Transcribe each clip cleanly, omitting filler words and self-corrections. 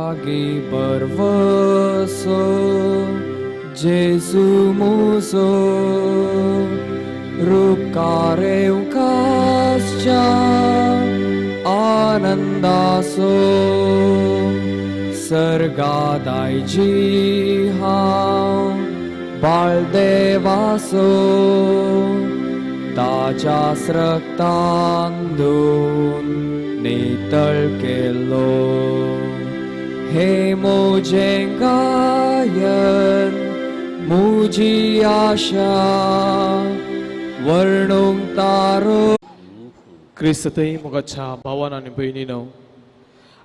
लागी बरवसो जेजू मुजो रुपकारेवकासच्या आनंदासो सर्गादायजी हांव बाळदेवासो ताच्या रक्तान धुवन नितळ केलो. हे म्हजें गायन म्हजी आशा वर्णूंक तारो. क्रिस्तय मोगाच्या भावान आनी भयणीनो,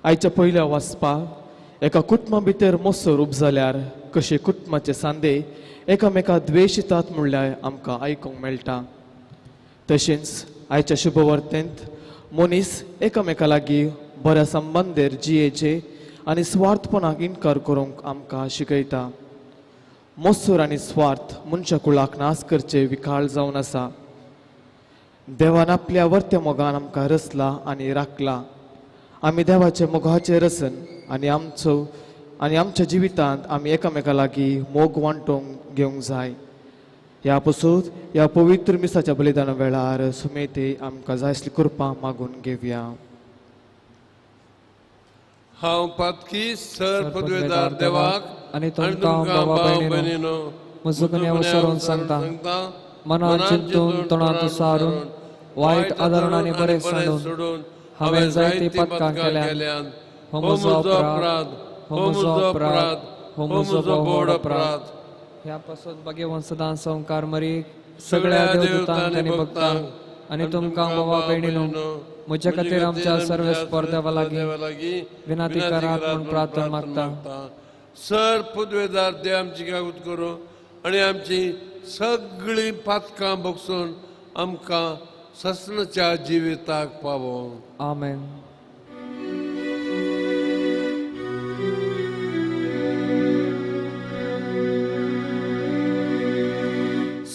आयच्या पयल्या वाचपाक एका कुटुंबा भितर मोसो रूप जाल्यार कशे कुटुंबाचे सांदे एकामेका द्वेशितात म्हणल्यार आमकां आयकूंक मेळटा. तशेंच आयच्या शुभवर्तेंत मनीस एकामेका लागीं बऱ्या संबंदेर जियेचे आनी स्वार्थपणाक इनकार करूंक आमकां शिकयता. मोसूर आनी स्वार्थ मनशा कुळाक नाश करचे विकाळ जावन आसा. देवान आपल्या वर्त्या मोगान आमकां रचला आनी राखला. आमी देवाचे मोगाचें रसन आनी आमचो आनी आमच्या जिवितांत आमी एकामेका लागीं मोग वांटूंक घेवंक जाय. ह्या पसून ह्या पवित्र मिसाच्या बलिदाना वेळार सुमेते आमकां जाय आसली कृपा मागून घेवया. हांव पातकी सर पदवेदार देवाक आनी तुमकां भावा भयणीनो म्हजो गुन्यांव सरून सांगता, मनान चिंतून तोंडांत सारून वायट आदरण आनी बरें सांडून हांवें जायतीं पातकां केल्यात. हो म्हजो अपराध, हो म्हजो अपराध, हो म्हजो व्हड अपराध. ह्या पासून भाग्यवंत सदां संवकार मरी सगळ्या देवदूतांक आनी भक्तांक आनी तुमकां भावा भयणीनो म्हज्या खातीर आमच्या सर्वेस्पर देवा लागीं विनंती करात म्हूण प्रार्थना मागता. सर पदवेदार देव आमची कागूत करूं आनी आमची सगळीं पातकां बगसून आमकां ससनाच्या जिविताक पावो. आमेन.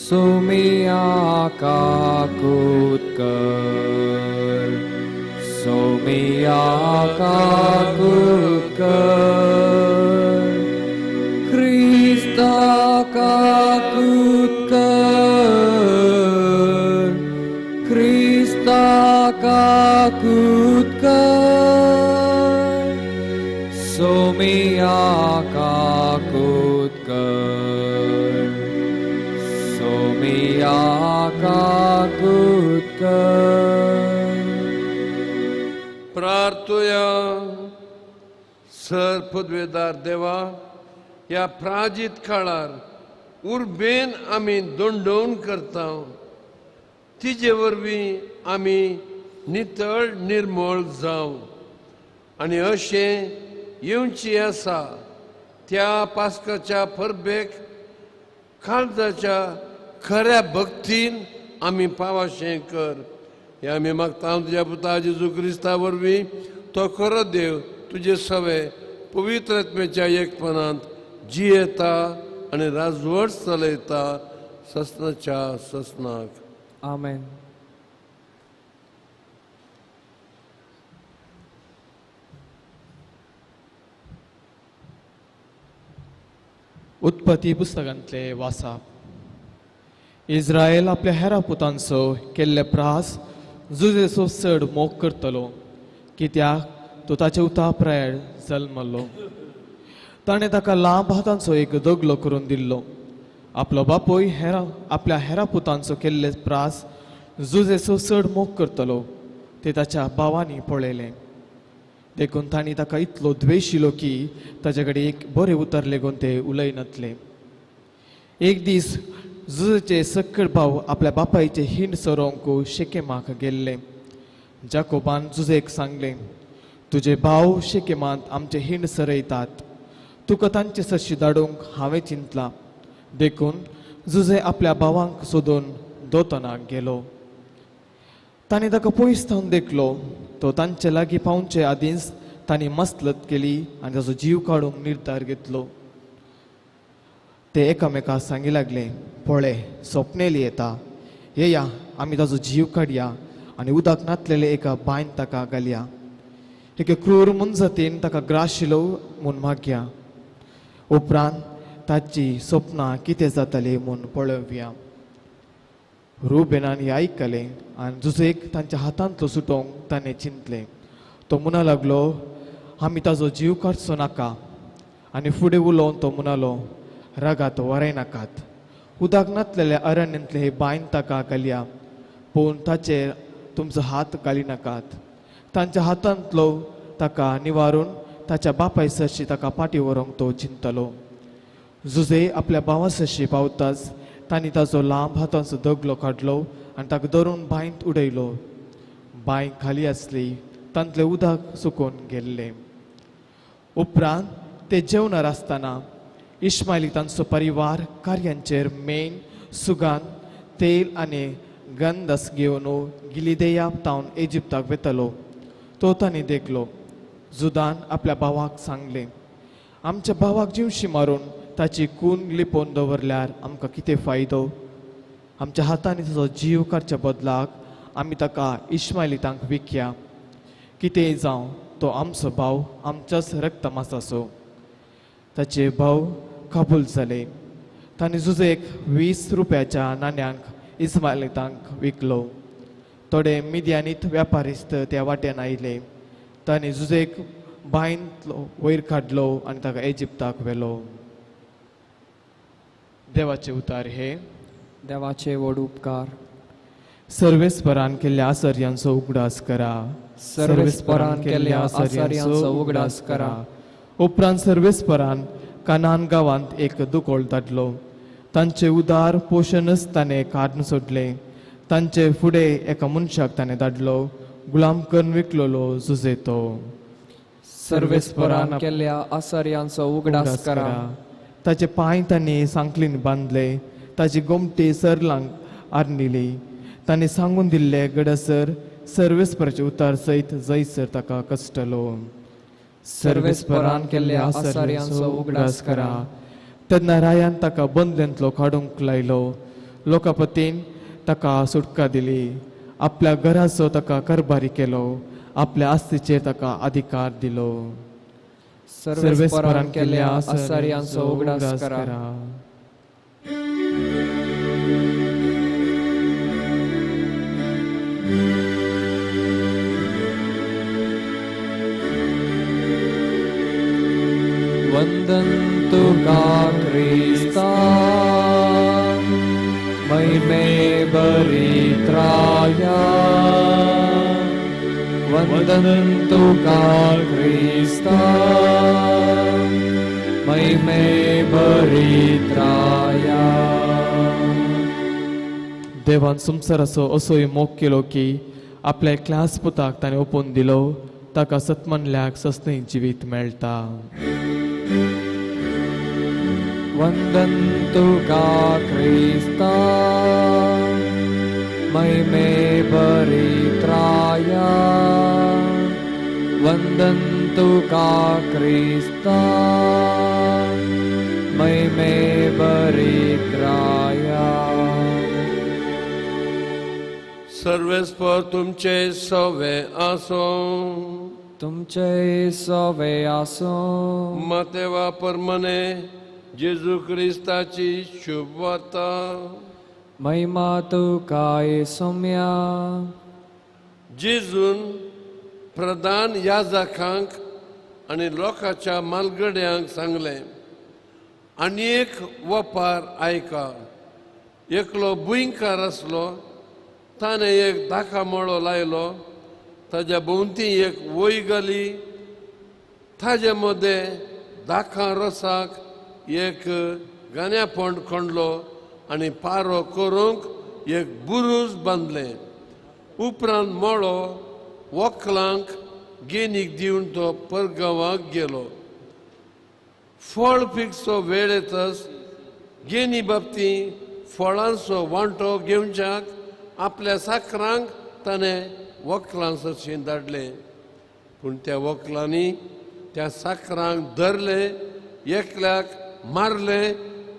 सोमिया काकूत कर, सोमिया काकूत कर, क्रिस्ता काकूत कर, क्रिस्ता काकूत कर, सोमिया काकूत कर, सोमिया काकूत कर. प्रार्थुया. सर पदवेदार देवा, ह्या प्राजीत काळार उर्बेन आमी दोंडोवन करता, तिजे वरवीं आमी नितळ निर्मळ जावं आनी अशें येवची आसा त्या पास्काच्या परबेक काळजाच्या खऱ्या भक्तीन आमी पावाशें कर. हे आमी मागता तुज्या पुता जेजू क्रिस्ता वरवीं, तो खरो देव तुजे सवे पवित्र आत्म्याच्या एकपणांत जियेता आनी राजवट चलयता ससनाच्या ससनाक. आमेन. उत्पत्ती पुस्तकांतले वासाप. इस्रायल आपल्या हेरा पुतांचो केल्ले प्रास जुजेचो चड मोग करतलो, कित्याक तो ताचे उता प्रायर जल्मलो. ताणें ताका लांब हातांचो एक दगलो करून दिल्लो. आपलो बापूय हेरा आपल्या हेरा पुतांचो केल्ले प्रास जुजेचो चड मोग करतलो ते ताच्या भावांनी पळयलें. देखून तांणी ताका इतलो द्वेशिलो की ताचे कडेन एक बरें उतर लेगून ते उलयनातले. एक दीस जुजेचे सक्कड भाव आपल्या बापायचे हिंड सरोवंक शेकेमाक गेल्ले. जाकोबान जुजेक सांगलें, तुजे भाव शेकेमांत आमचे हिंड सरयतात, तुका तांचे सरशी धाडूंक हांवें चिंतलां. देखून जुजे आपल्या भावांक सोदून दोतनाक गेलो. ताणें ताका पयस थावन देखलो. तो तांचे लागीं पावचे आदींच तांणी मसलत केली आनी ताचो जीव काडूंक निर्धार घेतलो. ते एकामेका सांगी लागले, पळय सोपनेली येता, येया आमी ताचो जीव काडया आनी उदक नातलेले एका बांयन ताका घालया. एके क्रूर मनजातीन ताका ग्राशिलो म्हूण मागया. उपरांत ताची सपनां कितें जाताली म्हूण पळोवया. रुबेनान हें आयकलें आनी जुजेक तांच्या हातांतलो सुटोवंक ताणें चिंतलें. तो म्हणा लागलो, आमी ताजो जीव काडचो नाका. आनी फुडें उलोवन तो म्हणालो, रागात वराय नाकात. उदक नातलेल्या अरण्यांतले हे बांयन ताका घालया, पूण ताचेर तुमचो हात घाली नाकात. तांच्या हातांतलो ताका निवारून ताच्या बापाय सरशी ताका फाटी व्हरूंक तो चिंतलो. जुजे आपल्या भावा सरशी पावताच तांणी ताजो लांब हातांचो दगलो काडलो आनी ताका धरून बांयंत उडयलो. बांय खाली आसली, तांतलें उदक सुकून गेल्लें. उपरांत ते जेवणार आसतना इश्मायली तांचो परिवार कार्यांचेर मेन, सुगान, तेल आनी गंधस घेवन गिलिदेया तावन इजिप्ताक वेतलो तो तांणी देखलो. जुदान आपल्या भावाक सांगलें, आमच्या भावाक जिवशी मारून ताची खून लिपोवन दवरल्यार आमकां कितें फायदो? आमच्या हातांनी ताचो जीव काडच्या बदलाक आमी ताका इश्मायलितांक विकया. कितेंय जावं, तो आमचो भाव, आमच्याच रक्तमासाचो. ताचे भाव कबूल जाले. तांणी जुजेक 20 रुपयाच्या नाण्यांक इस्मायलितांक विकलो. थोडे मिद्यानीत व्यापारिस्त त्या वाट्यान आयले. तांणी जुजेक बांयंतलो वयर काडलो आनी ताका इजिप्ताक व्हेलो. देवाचे उतार हे. देवाचे व्हड उपकार. सर्वेस्परान केल्ल्या आसर्यांचो उगडास करा. सर्वेस्परान केल्ल्या आसर्यांचो उगडास करा. उपरांत सर्वेस्परान कानान गांवांत एक दुकोळ धाडलो. तांचे उदार पोशणच ताणें काडून सोडलें. तांचे फुडें एका मनशाक ताणें धाडलो, गुलाम करून विकलोलो जुजे तो. सर्वेस्परान केल्ल्या आसर्यांचो उगडास करा. ताचे पांय तांणी सांकलीन बांदले, ताची गोमटी सरलांक आरनिली. तांणी सांगून दिल्ले गडसर सर्वेस्पराचे उतार सयत जैसर ताका कश्टलो. सर्वेस्परान केल्ल्या आसर्यांचो उगडास करा. तेन्ना रायान ताका बंदलेंतलो काडूंक लायलो. लोकापतीन ताका सुटका दिली. आपल्या घराचो ताका कारभारी केलो. आपल्या आस्तीचेर ताका अधिकार दिलो. सर्वेस्परान केल्ल्या आसर्यांचो उगडास करा. वंदन तुका क्रिस्ता, महिमे बरित्राया. वंदन तुका क्रिस्ता, महिमे बरित्राया. देवान संवसाराचो असोय मोग केलो की आपल्या एकल्याच पुताक ताणें ओपून दिलो, ताका सतमनल्याक सस्नी जिवीत मेळटा. वंदन तुका क्रिस्ता, महिमे बरित्राया. वंदन तुका क्रिस्ता, महिमे बरित्राया. सर्वेस्पर तुमचे सवे आसो. तुमचे सवे आसो. मातेवा परमने जेजू क्रिस्ताची शुभ वार्ता. महिमा तुका सोम्या. जेजून प्रधान याजकांक आनी लोकांच्या मालगड्यांक सांगलें, आनी एक वपार आयका. एकलो भुंयकार आसलो, ताणें एक दाका मळो लायलो, ताज्या भोंवती एक वय घाली, ताजे मदें दाखां रोसाक एक गाण्यापोंड खणलो आनी पारो करूंक एक बुरूज बांदलें. उपरांत मळो वकलांक गेनीक दिवन तो परगांवाक गेलो. फळ पिकचो वेळ येतच गेनी बाबती फळांचो वांटो घेवच्याक आपल्या साकरांक ताणें वकलां सरशीं धाडलें. पूण त्या वकलांनी त्या साकरांक धरले, एकल्याक मारले,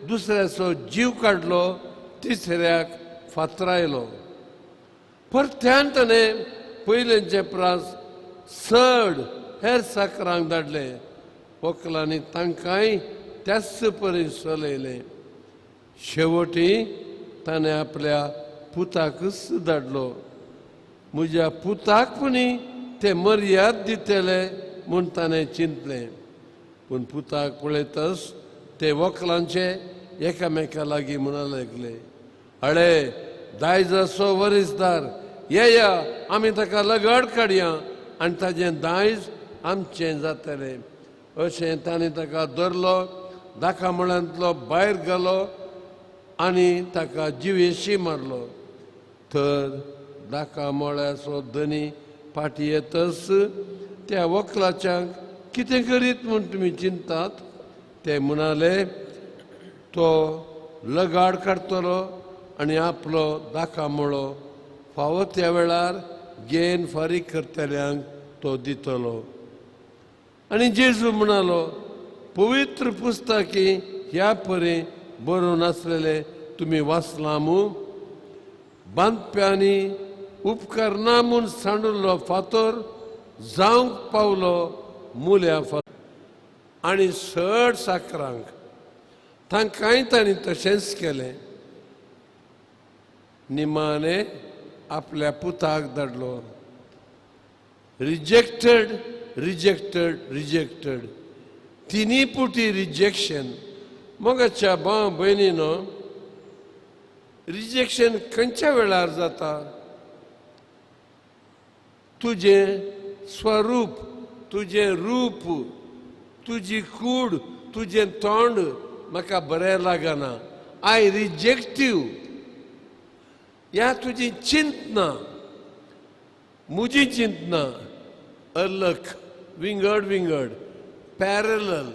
दुसऱ्याचो जीव काडलो, तिसऱ्याक फातरायलो. परत्यान ताणें पयलेंचे प्रास चड हेर साकरांक धाडले. वकलांनी तांकांय त्याच परी चलयलें. शेवटी ताणें आपल्या पुताकच धाडलो. म्हज्या पुताक पुणी ते मर्याद दितले म्हूण ताणें चिंतलें. पूण पुताक पळयतच ते वकलांचे एकामेका लागीं म्हणूंक लागले, अळे दायजाचो वरिसदार येया, आमी ताका लगड काडया आनी ताजें दायज आमचें जातलें. अशें ताणें ताका धरलो, दाका मळ्यांतलो भायर घालो आनी ताका जिवेशी मारलो. तर दाका मळ्याचो धनी फाटी येतच त्या वकलाच्यांक कितें करीत म्हूण तुमी चिंतात? ते म्हणाले, तो लगाड काडटलो आनी आपलो दाका मळो फावो त्या वेळार घेन फारीक करतल्यांक तो दितलो. आनी जेजू म्हणालो, पवित्र पुस्तकी ह्या परी बरोवन आसलेले तुमी वाचलां मू? बांदप्यांनी उपकरना म्हूण सांडुल्लो फातर जावंक पावलो मुल्या फातर. आनी चड साकरांक तांकांय तांणी तशेंच केलें. निमाणे आपल्या पुताक धाडलो. रिजेक्टेड, रिजेक्टेड, रिजेक्टेड, तिनी पुटी रिजेक्शन. मोगाच्या भाव भयणीनो, रिजेक्शन खंयच्या वेळार जाता? तुजें स्वरूप, तुजें रूप, तुजी कूड, तुजें तोंड म्हाका बरें लागना, I reject you. ह्या तुजी चिंतना, म्हजी चिंतना अलग, विंगड विंगड, parallel.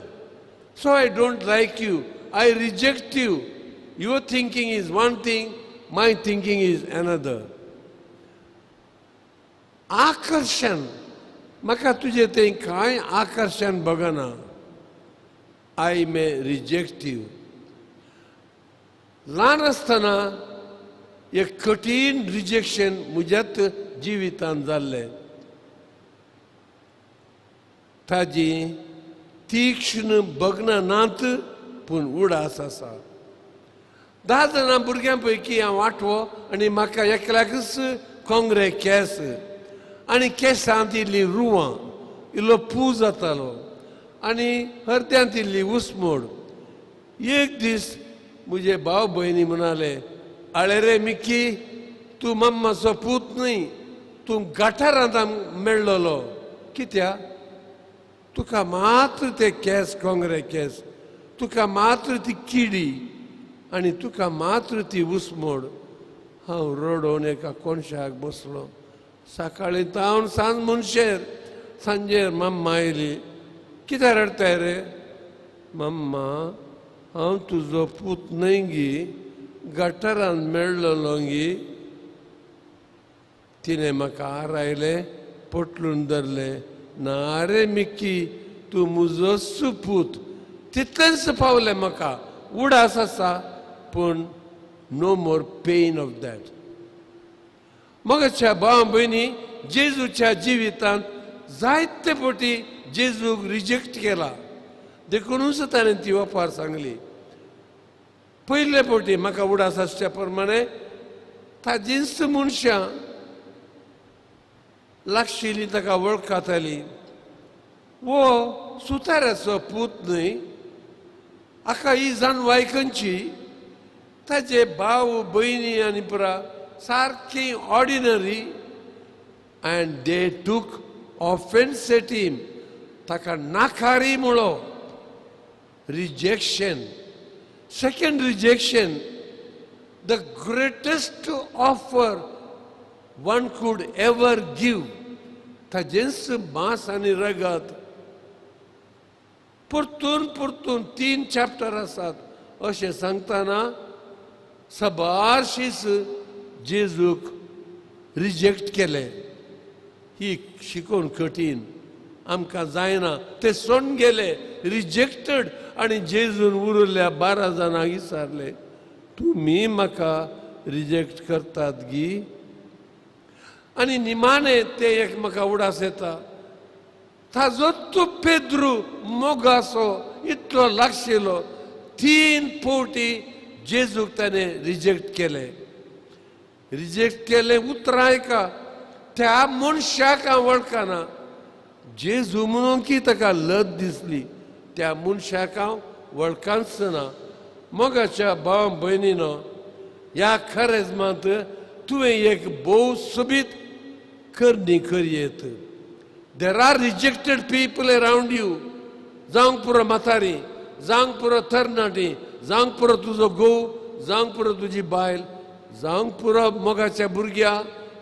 So I don't like you, I reject you. Your thinking is one thing, my thinking is another. आकर्शण, म्हाका तुजें तें कांय आकर्शण बगना, I may reject you. ल्हान आसतना एक कठीण रिजेक्शन म्हज्याच जिवितांत जाल्लें. ताजी तीक्ष्ण बगना नात, पूण उडास आसा. 10 जाणां भुरग्यां पैकी हांव आठवो आनी म्हाका एकल्याकच कोंगरे केंस आनी केंसांत इल्ली रुवां, इल्लो पू जातालो आनी हरद्यांत इल्ली उसमोड. एक दीस म्हजे भाव भयणी म्हणाले, आळे रे मिकी, तूं मम्माचो पूत न्हय, तूं गटारांत मेळ्ळलो. कित्याक? तुका मात्र ते केंस, कोंगरे केंस, तुका मात्र ती किडी आनी तुका मात्र ती उसमोड. हांव रडोवन एका कोनशाक बसलो. सकाळीं तावन सांज मनशेर, सांजेर मम्मा आयली. कित्याक रडटाय रे? मम्मा, हांव तुजो पूत न्हय गी, गटारान मेळ्ळलो गी. तिणें म्हाका आरायलें, पोटलून धरलें. ना रे मिकी, तूं म्हजोच पूत. तितलेंच पावलें म्हाका, उडास आसा, पूण no more pain of that. मगाच्या भाव भयणी, जेजूच्या जिवितांत जायते फावटी जेजूक रिजेक्ट केला, देखूनच ताणें ती ओपार सांगली. पयले फावटी म्हाका उडास आसच्या प्रमाणे ताजींच मनशां लागशिल्ली ताका वळखाताली. वो सुताराचो पूत न्हय, हाका ही जाणवाय खंयची? ताजे भाव भयणी आनी पुरा सारकी ordinary. And they took offence at him. ताका नाकारी म्हणलो, rejection. Second rejection, the greatest offer one could ever give. ताजेंच मांस आनी रगत. परतून परतून 3 चॅप्टर आसात अशें सांगतना सबारशीच जेजूक रिजेक्ट केलें. ही शिकोवन कठीण, आमकां जायना. ते सोडून गेले, रिजेक्टेड. आनी जेजून उरल्या 12 जाणांक विचारले, तुमी म्हाका रिजेक्ट करतात गी? आनी निमाणे ते एक म्हाका उडास येता, ताजो तो पेद्रू मोगासो इतलो लागशिलो 3 फावटी जेजूक ताणें रिजेक्ट केलें. रिजेक्ट केलें उतरां आयका त्या मनशाक हांव वळखना. जेजू म्हणून की ताका लज दिसली त्या मनशाक हांव वळखच ना. मोगाच्या भाव भयणीनो ह्या खरेजमांत तुवें एक भोव सोबीत करणी करयेत. There are rejected people around you. जावंक पुरो म्हातारी, जावंक पुरो तरणाटी, जावंक पुरो तुजो घोव, जावंक पुरो तुजी बायल, जावंक पुरो मोगाच्या भुरग्या,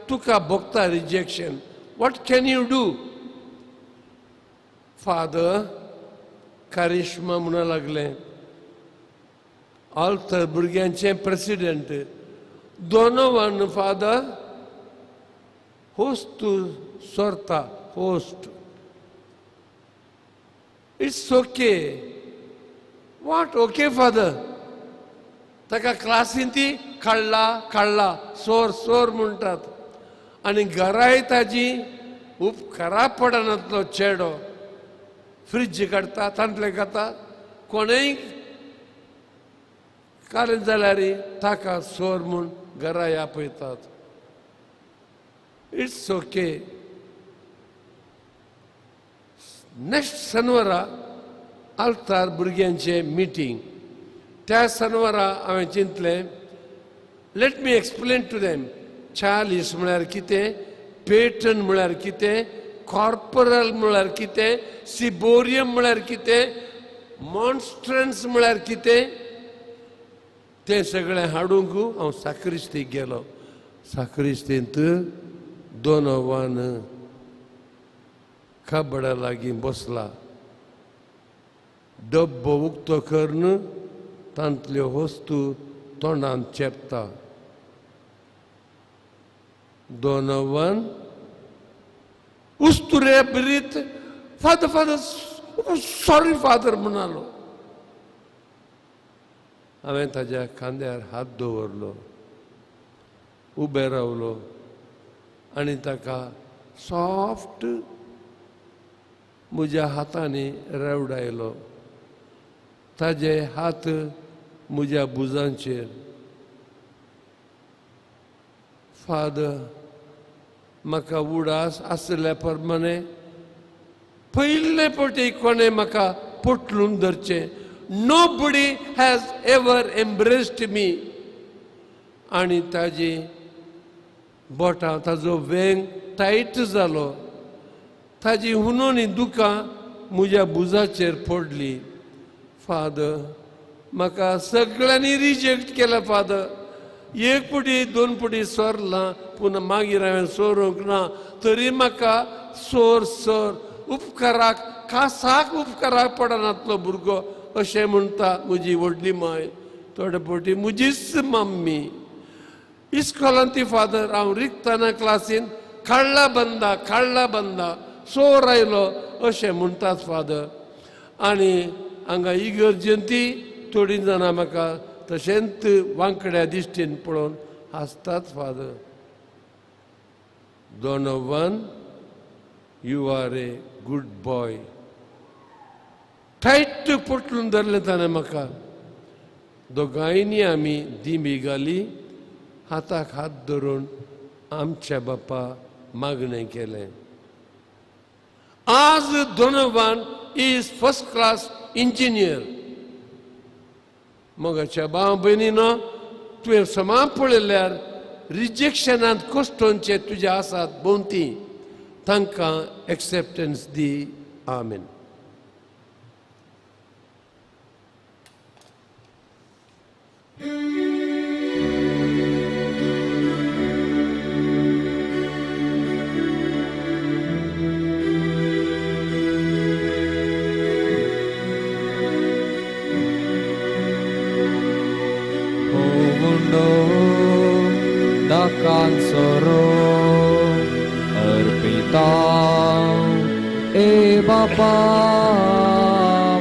तुका भोगता rejection. What can you do? Father Karishma म्हणूंक लागलें आल्तर भुरग्यांचे प्रेसिडेंट दोनोवन फादर होस्ट तूं सोरता host. It's okay. What okay father? ताका क्लासीन ती काडला काडला सोर सोर म्हणटात आनी घराय ताजी उपकारा पडनातलो चेडो फ्रिज काडटा तांतले खाता कोणेय कारण जाल्यार ताका सोर म्हूण घराय आपयतात. It's okay. Next शनिवारा आल्तार भुरग्यांचें मिटींग. त्या शनिवारा हांवें चिंतलें let me explain to them chalice म्हळ्यार कितें, पेटन म्हळ्यार कितें, कॉर्पोरल म्हळ्यार कितें, सिबोरियम म्हळ्यार कितें, मॉन्स्ट्रन्स म्हळ्यार कितें. तें सगळें हाडूंक हांव साक्रिस्तीक गेलो. साक्रिस्तींत दोनोवान कबडा लागीं बसला. डब्बो उक्तो करून तांतल्यो वस्तू तोंडांत चेपता. दोनोवन उस्तुरे ब्रीत फादर फादर सॉरी फादर म्हणालो. हांवें ताज्या खांद्यार हात दवरलो, उबें रावलो आनी ताका सॉफ्ट म्हज्या हातांनी रेवडायलो. ताजे हात म्हज्या भुजांचेर. फादर म्हाका उडास आसल्या प्रमाणे पयले फावटी कोणें म्हाका पोटलून धरचें. Nobody has ever embraced me. आनी ताजी बोटां ताजो वेंग टायट जालो. ताजी हुनोनी दुकां म्हज्या भुजाचेर पडली. फादर म्हाका सगळ्यांनी रिजेक्ट केला. फादर एक पुटी 2 पुटी सोरलां पूण मागीर हांवें सोरूंक ना तरी म्हाका सोर सोर उपकाराक खासाक उपकाराक पडनातलो भुरगो अशें म्हणटा म्हजी व्हडली माय. थोडे फावटी म्हजीच मम्मी. इस्कॉलांत ती फादर हांव रिगतना क्लासीन काडला बंदा काडला बंदा सोर आयलो अशें म्हणटात फादर. आनी हांगा इगर्जेंत ती थोडीं जाणां म्हाका तशेंच वांकड्या दिश्टीन पळोवन हांसतात. Father Donovan you are a good boy. Tight पोटलून धरलें ताणें म्हाका. दोगांयनी आमी दिंबी घाली, हाताक हात धरून आमच्या बापा मागणें केलें. आज Donovan is first class engineer. मोगाच्या भाव भयणीनो तुवें समा पळयल्यार रिजेक्शनांत कश्टोंचे तुजे आसात भोंवती, तांकां एक्सेप्टन्स दी. आमेन. दाकांसोरो अर्पिता ए बापा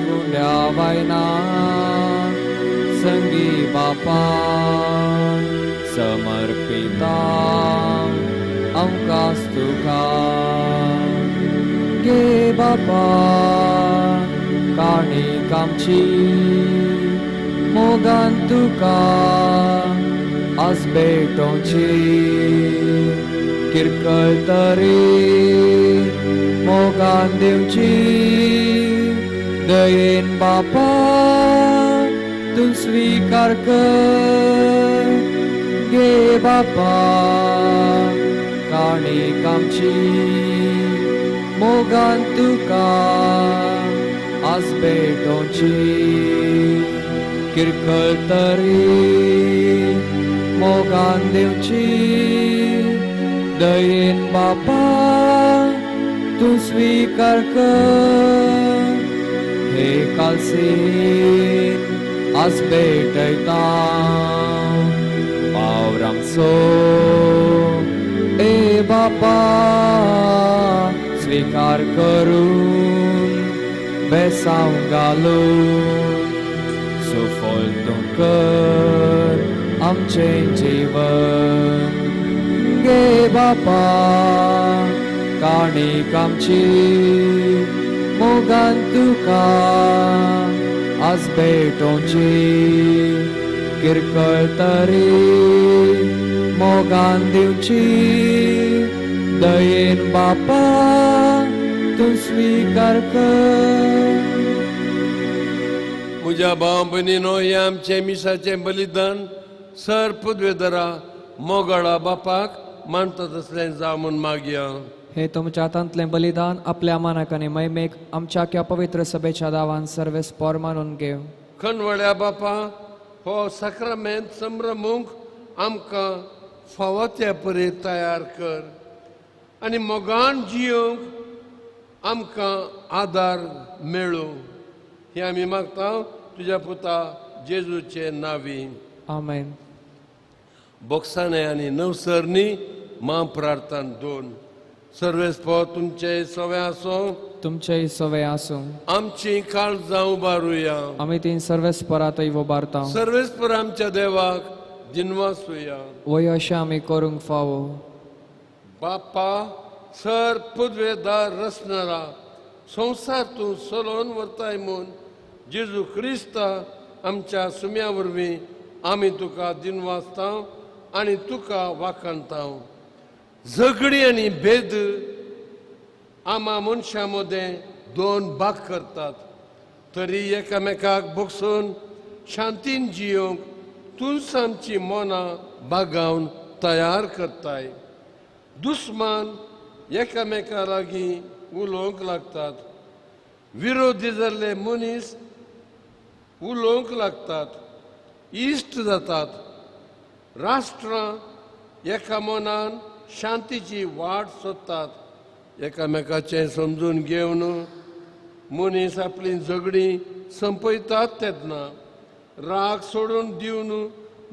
मुंड्या बायना संगी बापा समर्पिता आमकां तुका गे बापा काणीक आमची मोगान तुका आज भेटोवची किरकळ तरी मोगान दिवची दयेन बापा तूं स्विकार कर गे बापा काणीक आमची मोगान तुका आज भेटोवची किरकळ तरी मोगान दिवची दयेन बापा तूं स्विकार कर हे कालसीन आज भेटयता वावर आमचो ए बापा स्विकार करून बेसांव घालून सुफळ तूं कर आमचें जीवन गे बापा काणीक आमची मोगान तुका आज भेटोवची किरकळ तरी मोगान दिवची दयेन बापा तूं स्विकार कर. म्हज्या भाव भयणीनो हें आमचें मिसाचें बलिदान सर पदवेदरा मोगाळा बापाक मानता तसलें जावं म्हूण मागया. हे तुमच्या हातांतलें बलिदान आपल्या मानाक आनी महिमेक आमच्या ह्या पवित्र सभेच्या दावान सर्वेस्पोर मानून घेव. खणवळ्या बापा हो साक्रामेंत संभ्रमूंक आमकां फावो त्या परी तयार कर आनी मोगान जियोंक आमकां आदार मेळूं हें आमी मागता तुज्या पुता जेजूचे नांवी. आमेन. बोक्साने आनी नवसरणी मा प्रार्थना दोन. सर्वेस्पोर तुमचे सवे आसूं तुमचेय सवे आसूं. आमची काळजां उबारुया आमी ती सर्वेस्पोरातय उबारता. सर्वेस्पोर आमच्या देवाक दिनवासुया. वय अशें आमी करूंक फावो. बापा सर पदवेदार रचणारा संवसार तूं चलोवन व्हरताय म्हूण जेजू क्रिस्त आमच्या सुम्या वरवीं आमी तुका दिनवासता आनी तुका वाखाणता. झगडी आनी भेद आमा मनशां मदें दोन भाग करतात तरी एकामेकाक बगसून शांतीन जियोंक तूंच आमची मनां बागावन तयार करताय. दुस्मान एकामेका लागीं उलोवंक लागतात, विरोधी जाल्ले मनीस उलोवंक लागतात, इश्ट जातात. राष्ट्रां एका मनान शांतीची वाट सोदतात. एकामेकाचें समजून घेवन मनीस आपलीं झगडीं संपयतात तेन्ना राग सोडून दिवन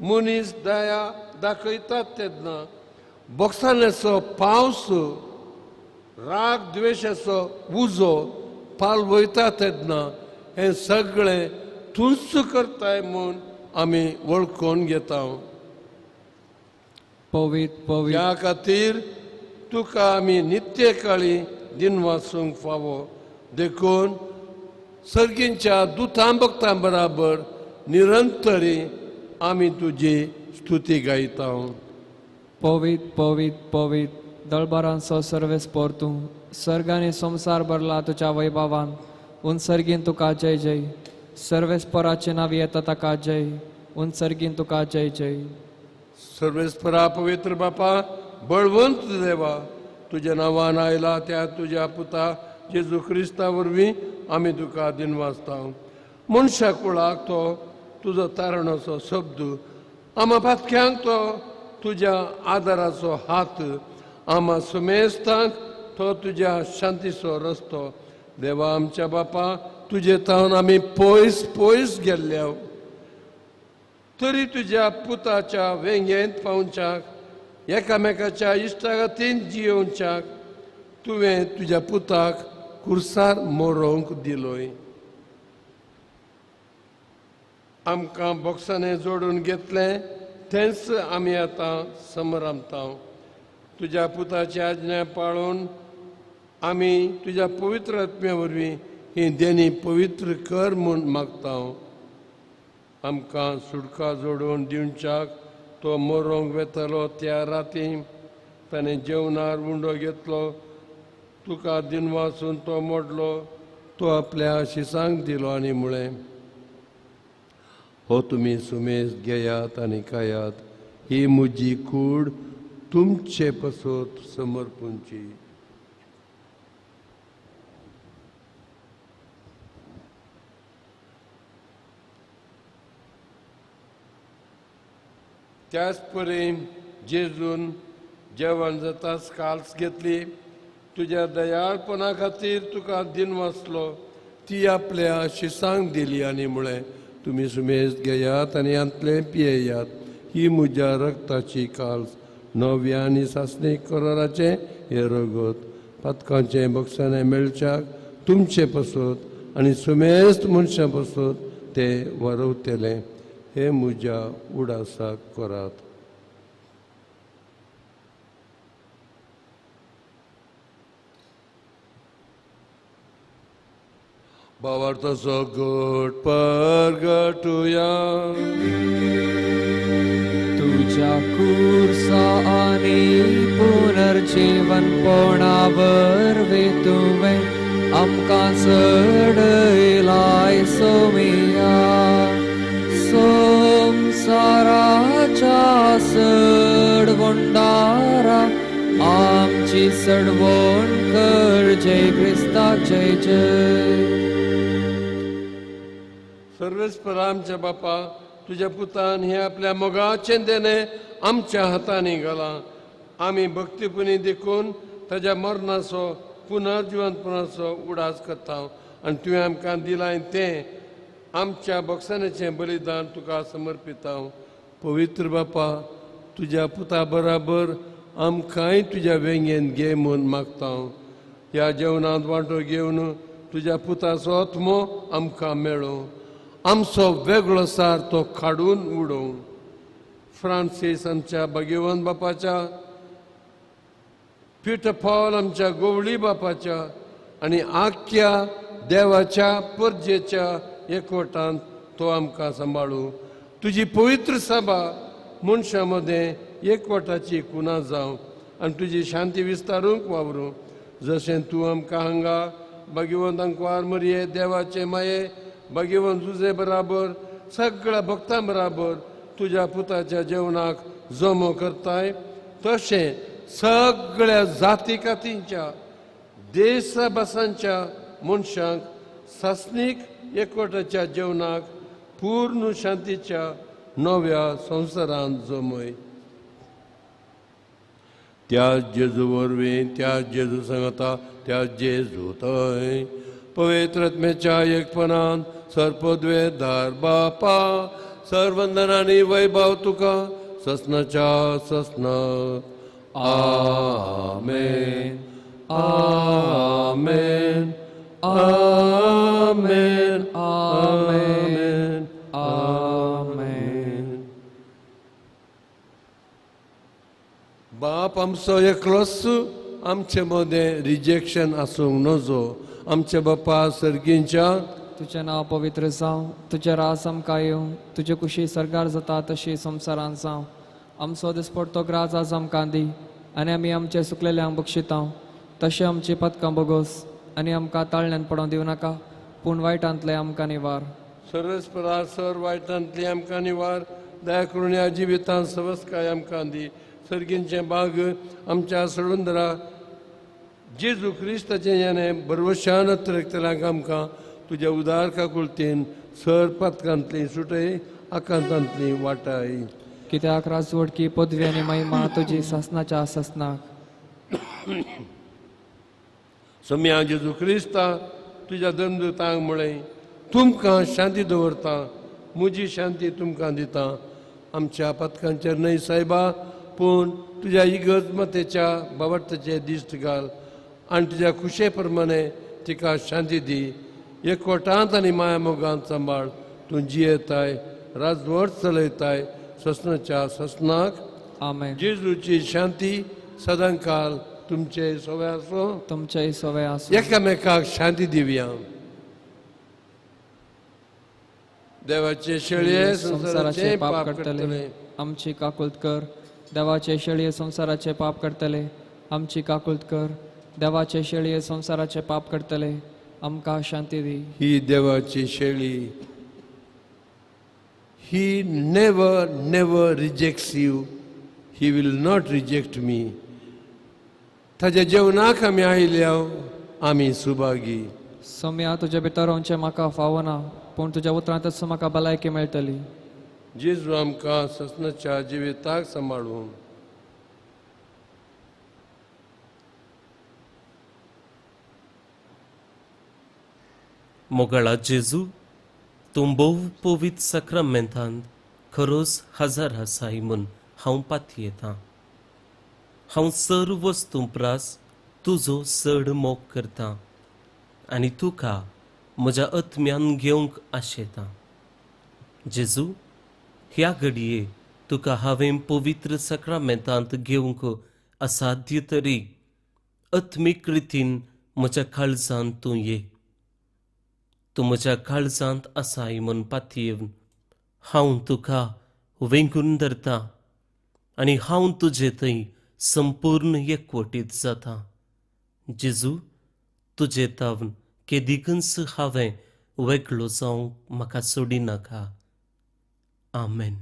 मनीस दया दाखयतात तेन्ना बोक्साण्याचो पावस राग द्वेशाचो उजो पालवयता तेन्ना हें सगळें तूंच करताय म्हूण आमी वळखून घेता. पवित्र पवित्र ह्या खातीर तुका आमी नित्यकाळी दिनवासूंक फावो. देखून सर्गींच्या दुतां भक्तां बराबर निरंतरी आमी तुजी स्तुती गायता. पवित्र पवित्र पवित्र दळबारांचो सर्वेस्पोर तूं सर्ग आनी संवसार भरला तुज्या वैभवान. उनसर्गीन तुका जय जय. सर्वेस्पोराचे नांव येता ताका जय. उनसर्गीन तुका जय जय. सर्वेस्परा पवित्र बापा बळवंत देवा तुज्या नांवान आयला त्या तुज्या पुता जेजू क्रिस्ता वरवीं आमी तुका दिनवासता. मनशा कुळाक तो तुजो तारणाचो शब्द आमा पातक्यांक तो तुज्या आदाराचो हात आमा सुमेस्तांक तो तुज्या शांतीचो रस्तो. देवा आमच्या बापा तुजे तावन आमी पयस पयस गेल्ल्या तरी तुज्या पुताच्या वेंगेंत पावच्याक एकामेकाच्या इश्टागतीन जियोवच्याक तुवें तुज्या पुताक कुर्सार मोरोवंक दिलोय. आमकां बोक्सांनी जोडून घेतलें तेंच आमी आतां समरामता. तुज्या पुताची आज्ञा पाळून आमी तुज्या पवित्र आत्म्या वरवीं ही देणी पवित्र कर म्हूण मागता. आमकां सुटका जोडून दिवच्याक तो मरोंक वेतलो त्या राती ताणें जेवणार उंडो घेतलो, तुका दिनवासून तो मोडलो, तो आपल्या शिसांक दिलो आनी म्हळें, हो तुमी सुमेज घेयात आनी खायात, ही म्हजी कूड तुमचे पसत समर्पूंची. त्याच परी जेजून जेवण जाताच काल्स घेतली, तुज्या दयाळपणा खातीर तुका दिनवासलो, ती आपल्या शिसांक दिली आनी म्हळें, तुमी सुमेज घेयात आनी हांतलें पियेयात, ही म्हज्या रक्ताची काल्स, नव्या आनी सासणी कराराचें हें रगत, पातकांचें बक्षाणें मेळच्याक तुमचे पसत आनी सुमेस्त मनशां पसत ते वरवतले. हे म्हज्या उडासाक करात. भावार्थाचो गोट परगटुया. तुझ्या कुर्सा आनी पुनर्जीवनपणा वरवीं तुवें आमकां चडयलाय सोमिया. संवसाराच्या सडवंडारा आमची सडवण कर. जय क्रिस्ता जय जय. सर्वेस्पर आमच्या बापा, तुज्या पुतान हें आपल्या मोगाचें देणें आमच्या हातांनी घालां. आमी भक्तीपुणी देखून ताज्या मरणाचो पुनर्जिवंतपणाचो उडास करता आनी तुवें आमकां दिलां तें आमच्या बक्षाण्याचें बलिदान तुका समर्पिता. पवित्र बापा, तुज्या पुता बराबर आमकांय तुज्या वेंगेन घे म्हूण मागता. ह्या जेवणांत वांटो घेवन तुज्या पुताचो आत्मो आमकां मेळो, आमचो वेगळो सार तो काडून उडोवं. फ्रांसीस आमच्या भगवंत बापाच्या, पीटर पॉल आमच्या गोवळी बापाच्या आनी आख्या देवाच्या परजेच्या एकवटांत तो आमकां सांबाळू. तुजी पवित्र सभा मनशां मदें एकवटाची कुना जावं आनी तुजी शांती विस्तारूंक वावरूं. जशें तूं आमकां हांगा भगवंत अंकवार मरये देवाचे माये भगवंत तुजे बराबर सगळ्या भक्तां बराबर तुज्या पुताच्या जेवणाक जमो करताय, तशें सगळ्या जाती कातींच्या देशभासांच्या मनशांक सासणीक एकवटाच्या जेवणाक पूर्ण शांतीच्या नव्या संवसारांत जमय. त्या जेजू वरवीं, त्या जेजू सांगता, त्या जेजू थंय पवित्र आत्म्याच्या एकपणान सर्पद्वेदार बापा सर्वंदन आनी वैभव तुका ससनाच्या ससनात. आमेन आमेन आमेन आमेन आमेन. बाप आमचो एकलोच, आमचे मदें रिजेक्शन आसूंक नजो. आमच्या बापा सर्गींच्या, तुजें नांव पवित्र जावं, तुजें राज आमकां येवं, तुजे कुशी सर्गार जाता तशी संवसारांत जावं. आमचो दिसपडतो ग्राज आज आमकां दी आनी आमी आमचे सुकलेल्यांक बक्षितां, तशें आमची पदकां बोगोस आनी आमकां ताळण्यान पडोवंक दिवं नाका, पूण वायटांतलें आमकां निवार. सर्वेस्परा सर वायटांतली आमकां निवार, दया करून ह्या जिवितांत सवस्काय आमकां दी. सर्गींचें बाग आमच्या सळुंदरा जेजू क्रिस्ताचें याने बरवशान अत्रकतल्यांक आमकां तुज्या उदार काकुळतीन सर पातकांतली सुटय, आकांतांतली वाटाय. कित्याक राजवटकी पदवी आनी महिमा तुजी सासनाच्या सासनाक. सम्या जेजू क्रिस्ता तुज्या दंदुतांक म्हळें, तुमकां शांती दवरता, म्हजी शांती तुमकां दिता. आमच्या पातकांचेर न्हय सायबा, पूण तुज्या इगर्ज मातेच्या बाबडताचे दिश्ट घाल आनी तुज्या खुशे प्रमाणे तिका शांती दी. एकवटांत आनी माया मोगांत सांबाळ. तूं जियेताय, राजवट चलयताय ससनाच्या ससनाक. आमेन. जेजूची शांती सदांकाल तुमचे सवे आसूं, तुमचे सवे आसूं. एकामेकाक शांती दिवया. देवाचे शेळये संवसाराचे पाप करतले आमची काकुळट कर. देवाचे शेळये संवसाराचे पाप करतले आमची काकुळट कर. देवाचे शेळये संवसाराचे पाप करतले आमकां शांती दी. ही देवाची शेळी. He never never rejects you. He will not reject me. ताज्या जेवणाक आमी आयल्या, आमी सुभागी. सोम्या, तुज्या भितर रावचें म्हाका फावना, पूण तुज्या उतरांतच म्हाका भलायकी मेळटली. जेजू आमकां ससनाच्या जिविताक सांबाळून. मोगाळा जेजू, तूं भोव पवित्र साक्रामेंतांत खरोच हजार आसाय म्हूण हांव पातयेतां. हांव सर्व वस्तूं प्रास तुजो चड मोग करतां आनी तुका म्हज्या आत्म्यान घेवंक आशेतां. जेजू, ह्या घडये तुका हांवें पवित्र साक्रामेंतांत घेवंक असाध्य तरी आत्मीक रितीन म्हज्या काळजांत तूं ये. तूं म्हज्या काळजांत आसाय म्हूण पातयेवन हांव तुका वेंगून धरतां आनी हांव तुजे थंय संपूर्ण एकवटीत जाता. जेजू, तुजे तावन केदिकूच हांवें वेगळो जावंक म्हाका सोडिनाका. आमेन.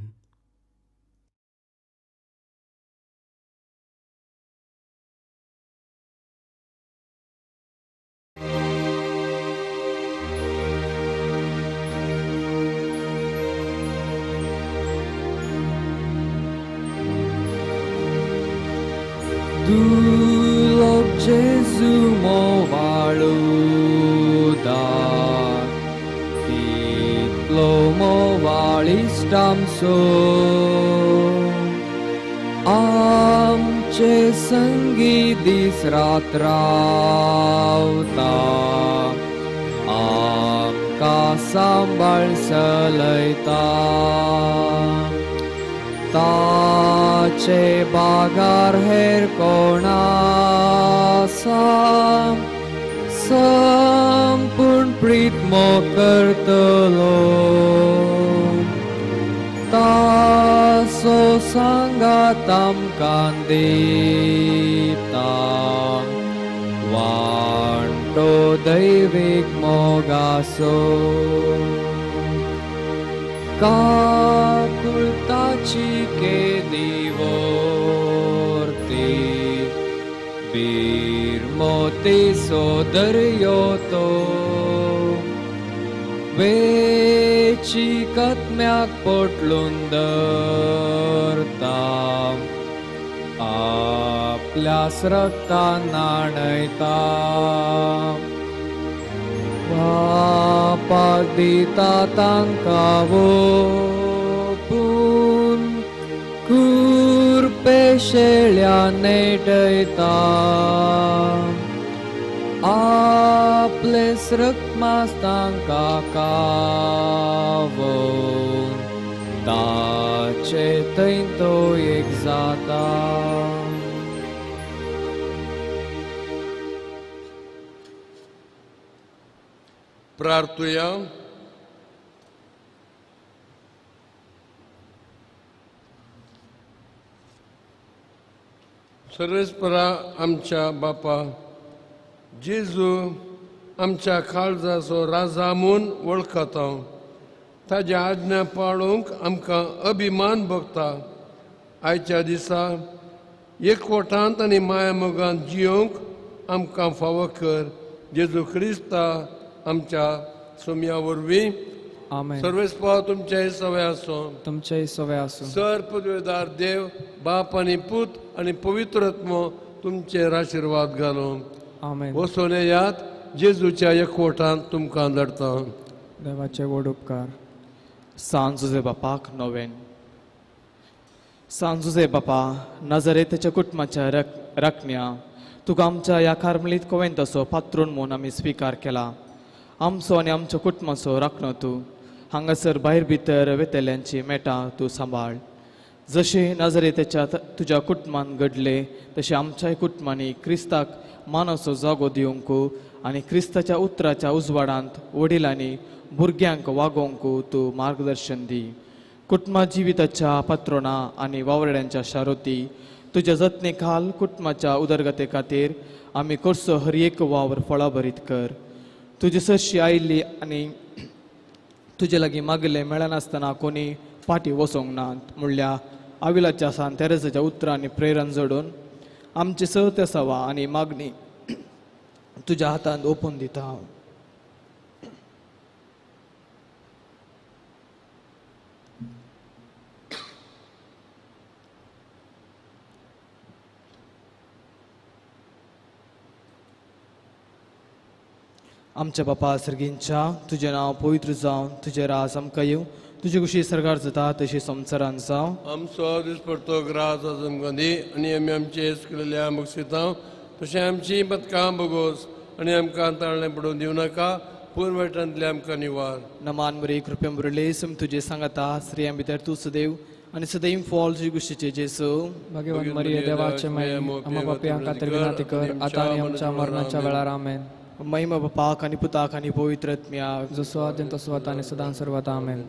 दुलोक जेजू मोवाळूदार, कितलो मोवाळिश्ट आमचो, आमचे संगी दीस रात रावता, आमकां सांबाळ चलयता. ताचे बागार हेर कोण आसा, संपूर्ण प्रीत मोग करतलो. ताचो सांगात आमकां दिता, वांटो दैवीक मोगाचो. काकुळताची केदी वोर्ती, बिरमोतीचो दर्यो तो, वेची कत्म्याक पोटलून धरता, आपल्यास रक्तान न्हाणयता. बापाक दिता तांकां ओपून, कुरपे शेळ्या नेटयता. आपलेस रक्तमास तांकां कावोवन, ताचे थंय तो एक जाता. प्रार्थुया. सर्वेस्परा आमच्या बापा, जेजू आमच्या काळजाचो राजा म्हूण वळखता. ताज्या आज्ञा पाळूंक आमकां अभिमान भोगता. आयच्या दिसा एकवटांत आनी मायामोगान जियोंक आमकां फावो कर. जेजू क्रिस्ता आमच्या सोम्या वरवीं. आमेन. सर्वेस्परा तुमचे सवे आसूं, तुमचे सवे आसूं. सर पदवेदार देव बाप आनी पूत आनी पवित्र आत्मो तुमचेर आशिर्वाद घालूं. आमेन. वचून येयात, जेजूच्या एकवटांत तुमकां धाडटा. देवाचे व्हड उपकार. सान जुजे बापाक नोवेन. सान जुजे बापा, नजरेताच्या कुटुंबाच्या राखण्या, तुका आमच्या ह्या कार्मलीत कोवेंताचो पात्रून म्हूण आमी स्विकार केला. आमचो आनी आमच्या कुटुंबाचो राखणो तूं. हांगासर भायर भितर वेतल्यांची मेटां तूं सांबाळ. जशें नाजरेताच्या तुज्या कुटुंबान घडलें तशें आमच्याय कुटुंबांनी क्रिस्ताक मानाचो जागो दिवंक आनी क्रिस्ताच्या उतराच्या उजवाडांत वडिलांनी भुरग्यांक वागोवंक तूं मार्गदर्शन दी. कुटुंबा जिविताच्या पात्रोणा आनी वावरड्यांच्या शारोती तुज्या जतने खाल कुटुंबाच्या उदरगते खातीर आमी करचो हर एक वावर फळाभरीत कर. तुजे सरशी आयिल्ली आनी तुजे लागीं मागिल्लें मेळनासतना कोणी फाटीं वचोंक ना म्हणल्यार आविलाच्या सान तेरेसाच्या उतरांनी प्रेरण जोडून आमचे सत्यासावा आनी मागणी तुज्या हातांत ओपून दिता. आमच्या बापा सर्गींच्या तुजें नांव पवित्र जावं, तुजें राज आमकां येवं, तुजे कुशी सरकार जाता तशी संवसारान जावं. आमचो दिसपडतो ग्रास आमकां दी आनी आमी आमचे केल्ल्या बक्षितां तशें आमची पदकां बगोस आनी आमकां ताळणें पडोवन दिवं नाका, पूण वायटांतलें आमकां निवार. नमान बरे कृपेन भरिल्ले सम तुजें सांगाता, स्त्रियां भितर तूं सदैव आनी सदैव फॉल तुजे कुशीचें जेजू. भगवान मरिये देवाचे माये, आमकां पापयां खातीर विनंती कर आतां आनी आमच्या मरणाच्या वेळार. आमेन. महिमा बापाक आनी पुताक आनी पवित्र आत्म्याक, जसो आदीन तसो आतां आनी सदां सर्वदा. आमेन.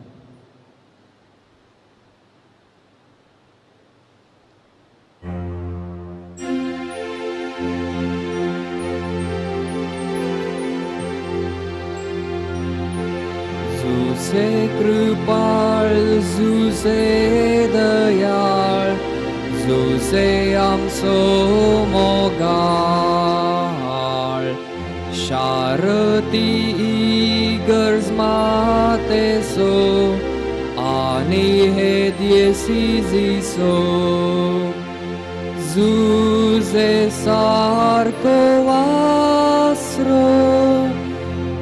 जुसे कृपाळ जुसे दयाळ जुसे आमचो मोगाळ, शारती गरज मातेसो आनी हे दियेसिजीसो. जुजे सारको वासरो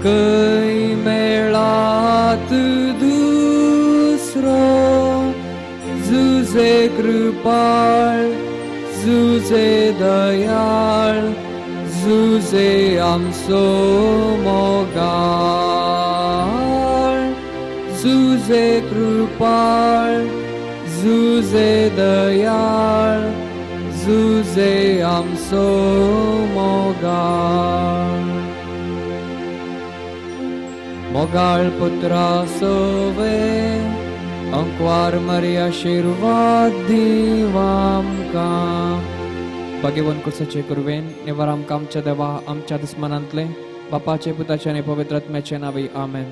खंय मेळात दुसरो, जुजे कृपाळ जुजे दयाळ जुजे आमचो मोगाळ, जुजे कृपाळ जुजे दयाळ जुजे आमचो मोगाळ. मोगाळ पुत्रा सोवे अंकवार मरी आशिर्वाद दिव आमकां. भाग्यवन कुर्साचे कुरवेन निवार आमकां आमच्या देवा आमच्या दुस्मनांतले बापाचे पुताचे आनी पवित्र आत्म्याचे नांवी. आमेन.